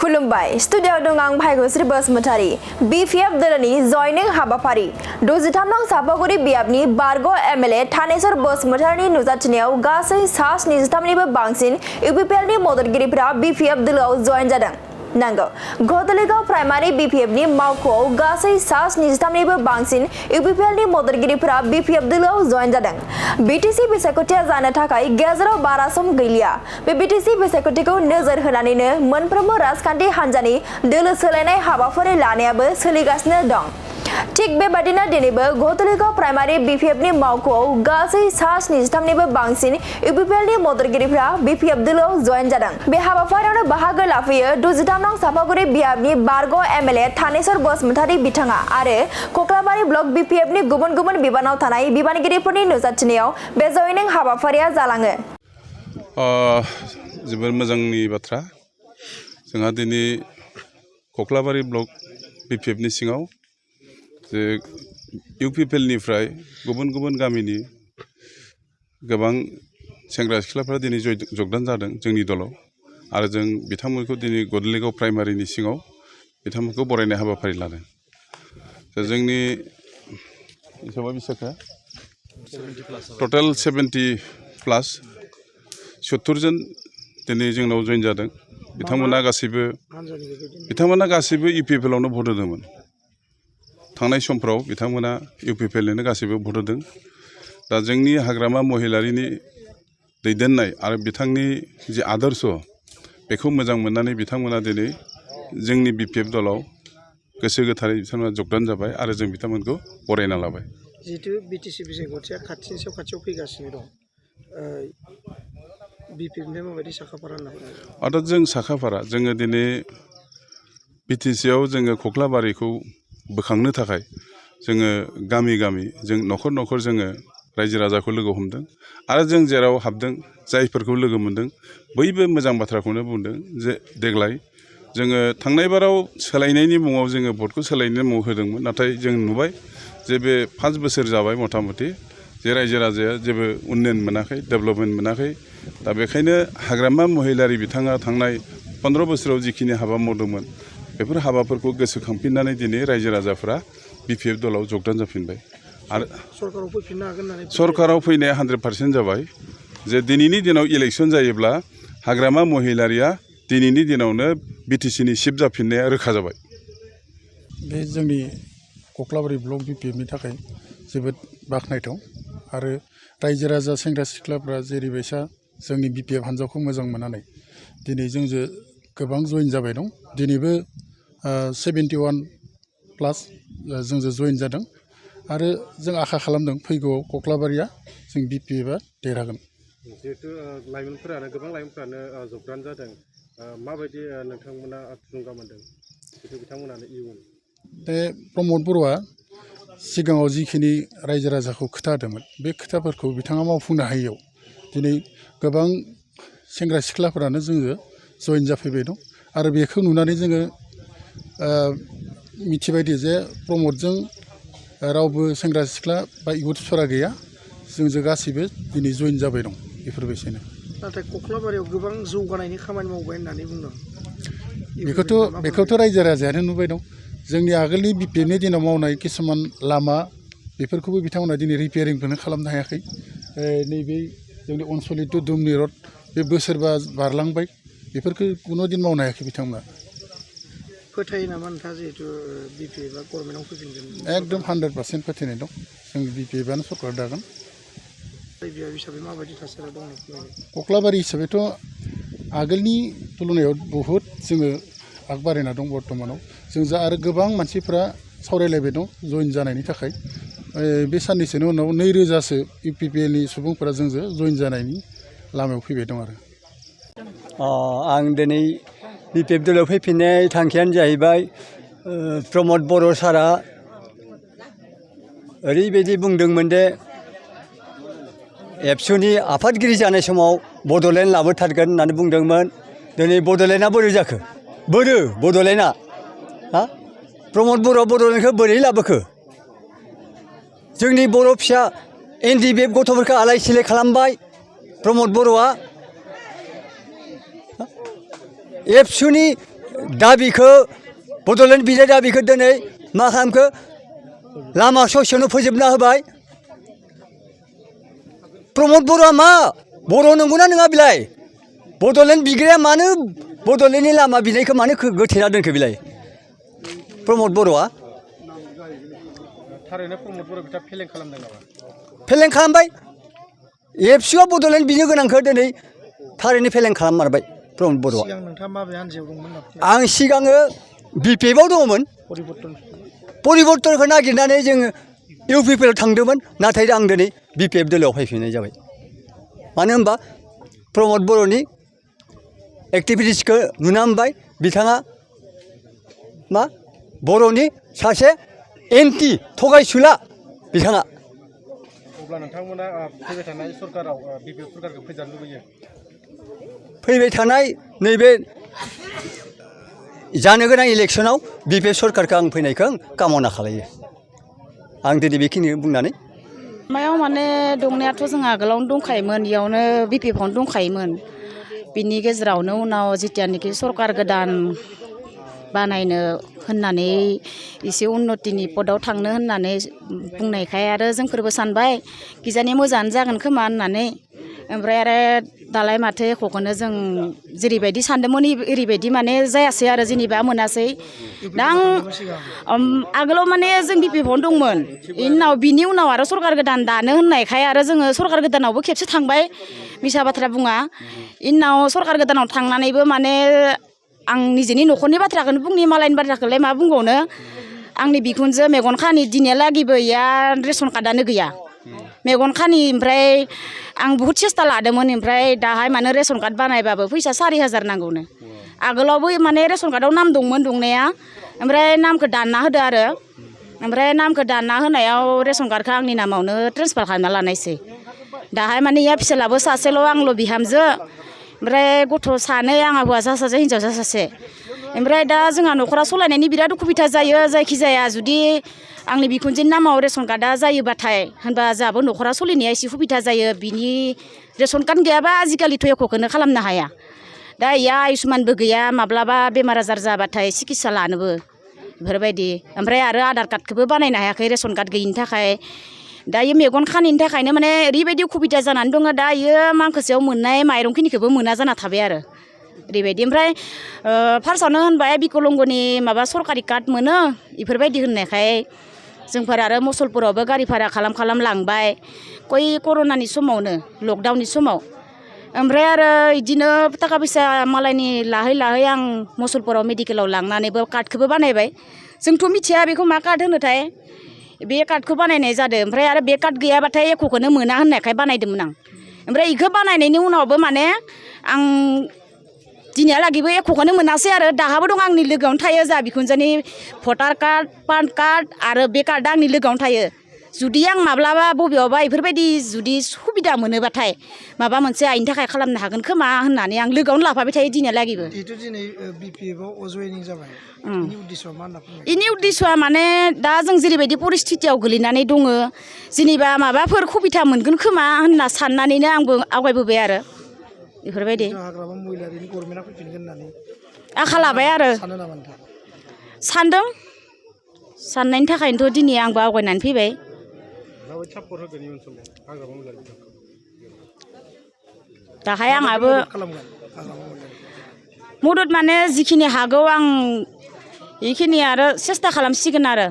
खुलुमबाय स्टुडियाव दं आं भाइगोस्री बसुमतारी बिपिएफ दलनि जयनिं हाबाफारि 63 नं सापागुरि बियाबनि बारग' एमएलए थानेश्वर बसुमतारीनि नुजाथिनायाव गासै सा 73 निबो बांसिन इउपिपिएलनि मददगिरिफोरा बिपिएफ दलआव जयेन जादों। नांगौ गदलिगाव प्राइमारि बिपिएफनि मावख'आव गासै सा 73 निबो बांसिन इउपिपिएलनि मददगिरिफोरा बिपिएफ दलआव जयेन जादों। बिटिसि बिसायख'थिया जानो थाखाय गेजेराव बारा सम गैलिया। बे बिटिसि बिसायख'थिखौ नोजोर होनानैनो मोनफ्रोमबो राजखान्थि हान्जानि दोलो सोलायनाय हाबाफारि लानायाबो सोलिगासिनो दं। थिग बेबादिनो दिनैबो गदलिगाव प्राइमारि बिपिएफनि मावख'आव गासै सा 73 निबो बांसिन इउपिपिएलनि मददगिरिफोरा बिपिएफ दलआव जयेन जादों। बे हाबाफारियावनो बाहागो लाफैयो 63 नं सापागुरि बियाबनि बारग' एमएलए थानेश्वर बसुमतारी बिथाङा आरो कक्लाबारि ब्लक बिपिएफनि गुबुन गुबुन बिबानाव थानाय बिबानगिरिफोरनि नुजाथिनायाव बे जयनिं हाबाफारिया जालाङो। जोबोर मोजांनि बाथ्रा जोंहा दिनै कक्लाबारि ब्लक बिपिएफनि सिङाव जे इउपिपिएलनिफ्राय गुबुन गुबुन गामिनि गोबां सेंग्रा सिख्लाफ्रा दिनै जगदान जादों जोंनि दलाव आरो जों बिथांमोनखौ दिनै गदलिगाव प्राइमारिनि सिङाव बिथांमोनखौ बरायनाय हाबाफारि लादों। जोंनि हिसाबा बेसेखा टटेल 70+ 70 जन दिनै जोंनाव जइन जादों। बिथांमोना गासैबो इउपिपिएलआवनो भट होदोंमोन। थांनाय समफ्राव बिथांमोना इउपिपिएलनो गासैबो भट होदों। दा जोंनि हाग्रामा महिलारिनि दैदेननाय आरो बिथांनि जि आदर्श बेखौ मोजां मोननानै बिथांमोना दिनै जोंनि बिपिएफ दलाव गोसो गोथारै बिथांमोना जगदान जाबाय आरो जों बिथांमोनखौ बरायना लाबाय। जिहेतु बिटिसि बिसायख'थिया खाथियाव फैगासिनो दं बिपिएफनिफ्राय माबायदि साखाफारा होनना बुङो? अर्थात जों साखाफारा जोङो दिनै बिटिसिआव जोङो कक्लाबारिखौ बोखांनो थाखाय जोङो गामि गामि जों न'खर न'खर जोङो रायजो राजाखौ लोगो हमदों आरो जों जेराव हाबदों जायफोरखौ लोगो मोनदों बयबो मोजां बाथ्राखौनो बुंदों जे देग्लाय जोङो थांनाय बाराव सोलायनायनि मुङाव जोङो भटखौ सोलायनायनि मुङाव होदोंमोन। नाथाय जों नुबाय जे बे 5 बोसोर जाबाय मथा मथि जे रायजो राजाया जेबो उन्नयन मोनाखै डेभेलपमेन्ट मोनाखै। दा बेखायनो हाग्रामा महिलारि बिथाङा थांनाय 15 बोसोराव जिखिनि हाबा मावदोंमोन बेफोर हाबाफोरखौ गोसोखांफिननानै दिनै रायजो राजाफ्रा बिपिएफ दलाव जगदान जाफिनबाय आरो सरकाराव फैफिननो हागोन होननानै सरकाराव फैनाया 100% जाबाय। जे दिनैनि दिनाव इलेक्सन जायोब्ला हाग्रामा महिलारिया दिनैनि दिनावनो बिटिसिनि चिफ जाफिननाया रोखा जाबाय। बे जोंनि कक्लाबारि ब्लक बिपिएफनि थाखाय जोबोद बाख्नायथाव आरो रायजो राजा सेंग्रा सिख्लाफ्रा जेरैबायसा जोंनि बिपिएफ हान्जाखौ मोजां मोननानै दिनै जोंजों गोबां जइन जाबाय दं। दिनैबो 71+ जोंजों जइन जादों आरो जों आखा खालामदों फैगौआव कक्लाबारिया जों बिपिएफआ देरहागोन। जिहेतु गोबां लाइमोनफ्रानो जगदान जादों माबायदि नोंथांमोना थुलुंगा मोनदों जिहेतु बिथांमोनानो इयुन? बे प्रमद बर'आ सिगाङाव जिखिनि रायजो राजाखौ खोथा होदोंमोन बे खोथाफोरखौ बिथाङा मावफुंनो हायैयाव दिनै गोबां सेंग्रा सिख्लाफोरानो जोङो जइन जाफैबाय दं आरो बेखौ नुनानै जोङो मिथिबायदि जे प्रमदजों रावबो सेंग्रा सिख्ला बा इउथ्सफोरा गैया जोंजों गासैबो दिनै जइन जाबाय दं बेफोरबायदिनो। नाथाय कक्लाबारियाव गोबां जौगानायनि खामानि मावबाय होननानै बुंदों। बेखौथ' रायजो राजायानो नुबाय दं। जोंनि आगोलनि बिपिएफनि दिनाव मावनाय किसुमान लामा बेफोरखौबो बिथांमोना दिनै रिपेयारिंखौनो खालामनो हायाखै। नैबे जोंनि अनसलित दुमनि रड बे बोसोरबा बारलांबाय बेफोरखौ कुनु दिन मावनो हायाखै बिथांमोना। फोथायो नामा नोंथाङा जिहेतु बिपिएफआ गभर्नमेन्टआव फैफिनगोन? एकदम 100% फोथायनाय दं जों बिपिएफआनो सरकार दागोन। बिपिएफ हिसाबै माबायदि थासारियाव दं? कक्लाबारि हिसाबैथ' आगोलनि तुलनायाव बहुद जोङो आगबारायना दं बर्थमानाव। जों जा आरो गोबां मानसिफ्रा सावरायलायबाय दं जइन जानायनि थाखाय। बे साननैसोनि उनाव 2000सो इउपिपिएलनि सुबुंफोरा जोंजों जइन जानायनि लामायाव फैबाय दं आरो। आं दिनै बिपिएफ दलाव फैफिननाय थांखियानो जाहैबाय प्रमद बर' सारा ओरैबायदि बुंदोंमोन दे एबसुनि आफादगिरि जानाय समाव बड'लेण्ड लाबोथारगोन होननानै बुंदोंमोन। दिनै बड'लेण्डआ बोरै जाखो? बड'लेण्डआ प्रमद बर'आ बड'लेण्डखौ बोरै लाबोखो? जोंनि बर' फिसा एनडिएफबि गथ'फोरखौ आलाय सिलाय खालामबाय प्रमद बर'आ। एबसुनि दाबिखौ बड'लेण्ड बिनाय दाबिखौ दिनै मा खालामखो लामा ससेयावनो फोजोबना होबाय प्रमद बर'आ मा बर' नंगौना नङा बिलाय बड'लेण्ड बिग्राया मानो बड'लेण्डनि लामा बिनायखौ मानो गोथेना दोनखो बिलाय प्रमद बर'आ थारैनो प्रमद बर' बिथाङा फेलें खालामदों नामा फेलें खालामबाय एबसुआ बड'लेण्ड बिनो गोनांखौ दिनै थारैनो फेलें खालाममारबाय प्रमद बर'आ सिगां नोंथाङा माबे हान्जायाव दंमोन आं सिगाङो BPF-आव दङमोन परिबर्तनखौ नागिरनानै जोङो UPPL थांदोंमोन नाथाय आं दिनै BPF दोलोआव फैफिननाय जाबाय मानो होनबा प्रमद बर'नि एक्टिभिटिसखौ नुना मोनबाय बिथाङा मा बर'नि सासे एन्टि थगायसुला बिथाङा अब्ला नोंथांमोना फैबाय थानाय सरकाराव BPF सरकारखौ फैजानो लुबैयो फैबाय थानाय नैबे जानो गोनां इलेक्सनाव BPF सरकारखौ आं फैनायखौ कामना खालायो आं दिनै बेखिनि बुंनानै मायाव माने दंनायाथ' जों आगोलावनो दंखायोमोन इयावनो BPF-आवनो दंखायोमोन बिनि गेजेरावनो उनाव जितियानोखि सरकार गोदान बानायनो होननानै एसे उन्नतिनि पदआव थांनो होननानै बुंनायखाय आरो जोंफोरबो सानबाय किजानि मोजाङानो जागोन खोमा होननानै ओमफ्राय आरो दालाय माथो एख'खौनो जों जेरैबायदि सानदोंमोन ओरैबायदि माने जायासै आरो जेनेबा मोनासै दा आं आगोलाव माने जों BPF-आवनो दंमोन बिनि उनाव आरो सरकार गोदान दानो होननायखाय आरो जोङो सरकार गोदानावबो खेबसे थांबाय मिसा बाथ्रा बुङा इनाव सरकार गोदानाव थांनानैबो माने आं निजेनि न'खरनि बाथ्राखौनो बुंनि मालायनि बाथ्राखौलाय मा बुंबावनो आंनि बिखुनजो मेगन खानि दिनैहालागिबो इया रेसन कार्डआनो गैया मेगन खानि ओमफ्राय आं बहुद सेस्था लादोंमोन ओमफ्राय दाहाय माने रेसन कार्ड बानायबाबो फैसा 4,000 नांगौनो आगोलावबो माने रेसन कार्डआव नाम दंमोन दंनाया ओमफ्राय नामखौ दानना होदो आरो ओमफ्राय नामखौ दानना होनायाव रेसन कार्डखौ आंनि नामावनो ट्रेन्सफार खालामना लानायसै दाहाय माने इया फिसालाबो सासेल' आंल' बिहामजो ओमफ्राय गथ' सानै आंहा हौवासा सासे हिन्जावसा सासे ओमफ्राय दा जोंहा न'खरा सलायनायनि बिराद उसुबिदा जायो जायखिजाया जुदि आंनि बिखुनजोनि नामाव रेसन कार्डआ जायोबाथाय होनबा जोंहाबो न'खरा सोलिनाया एसे सुबिदा जायो बिनि रेसन कार्ड गैयाबा आजिखालिथ' एख'खौनो खालामनो हाया दा इया आयुष्मानबो गैया माब्लाबा बेमार आजार जाबाथाय सिकित्सा लानोबो बेफोरबायदि ओमफ्राय आरो आधार कार्डखौबो बानायनो हायाखै रेसन कार्ड गैयिनि थाखाय दायो मेगन खानिनि थाखायनो माने ओरैबायदि उसुबिदा जानानै दङ दा इयो मांखोसेयाव मोननाय माइरंखिनिखौबो मोना जाना थाबाय आरो ओरैबायदि ओमफ्राय फार्स्टआवनो होनबाय बिकलंगनि माबा सरकारि कार्ड मोनो बेफोरबायदि होननायखाय जोंफोर आरो मुसलपुरावबो गारि भारा खालाम लांबाय कय कर'नानि समावनो लकडाउननि समाव ओमफ्राय आरो बिदिनो थाखा फैसा मालायनि लाहै आं मुसलपुराव मेडिकेलाव लांनानैबो कार्डखौबो बानायबाय जोंथ' मिथिया बेखौ मा कार्ड होनोथाय बे कार्डखौ बानायनाय जादों ओमफ्राय आरो बे कार्ड गैयाबाथाय एख'खौनो मोना होननायखाय बानायदोंमोन आं ओमफ्राय बेखौ बानायनायनि उनावबो माने आं दिनैहालागैबो एख'खौनो मोनासै आरो दाहाबो दं आंनि लोगोआवनो थायो जा बिखुनजोनि भटार कार्ड पान कार्ड आरो बे कार्डआ आंनि लोगोआवनो थायो जुदि आं माब्लाबा बबेयावबा बेफोरबायदि जुदि सुबिदा मोनोबाथाय माबा मोनसे आइनि थाखाय खालामनो हागोन खोमा होननानै आं लोगोआवनो लाफाबाय थायो दिनैहालागैबो जिहेथु दिनै BPF-आव जयनिं जाबाय बेनि उद्देश्यआ मा होनना बुङो बेनि उद्देश्यआ माने दा जों जेरैबायदि परिस्थितियाव गोलैनानै दङ जेनेबा माबाफोर सुबिदा मोनगोन खोमा होनना साननानैनो आंबो आवगायबोबाय आरो बेफोरबायदि हाग्रामा महिलारिनि गभर्नमेन्टआ फैफिनगोन होननानै आखा लाबाय आरो सानो नामा नोंथां सानदों साननायनि थाखायनोथ' दिनै आंबो आवगायनानै फैबाय माबायदि सापर्ट होगोन इयुन समाव हाग्रामा महिलारि बिफानखौ दाहाय आंहाबो खालामगोन हाग्रामा महिलारि मदद माने जिखिनि हागौ आं बेखिनि आरो सेस्था खालामसिगोन आरो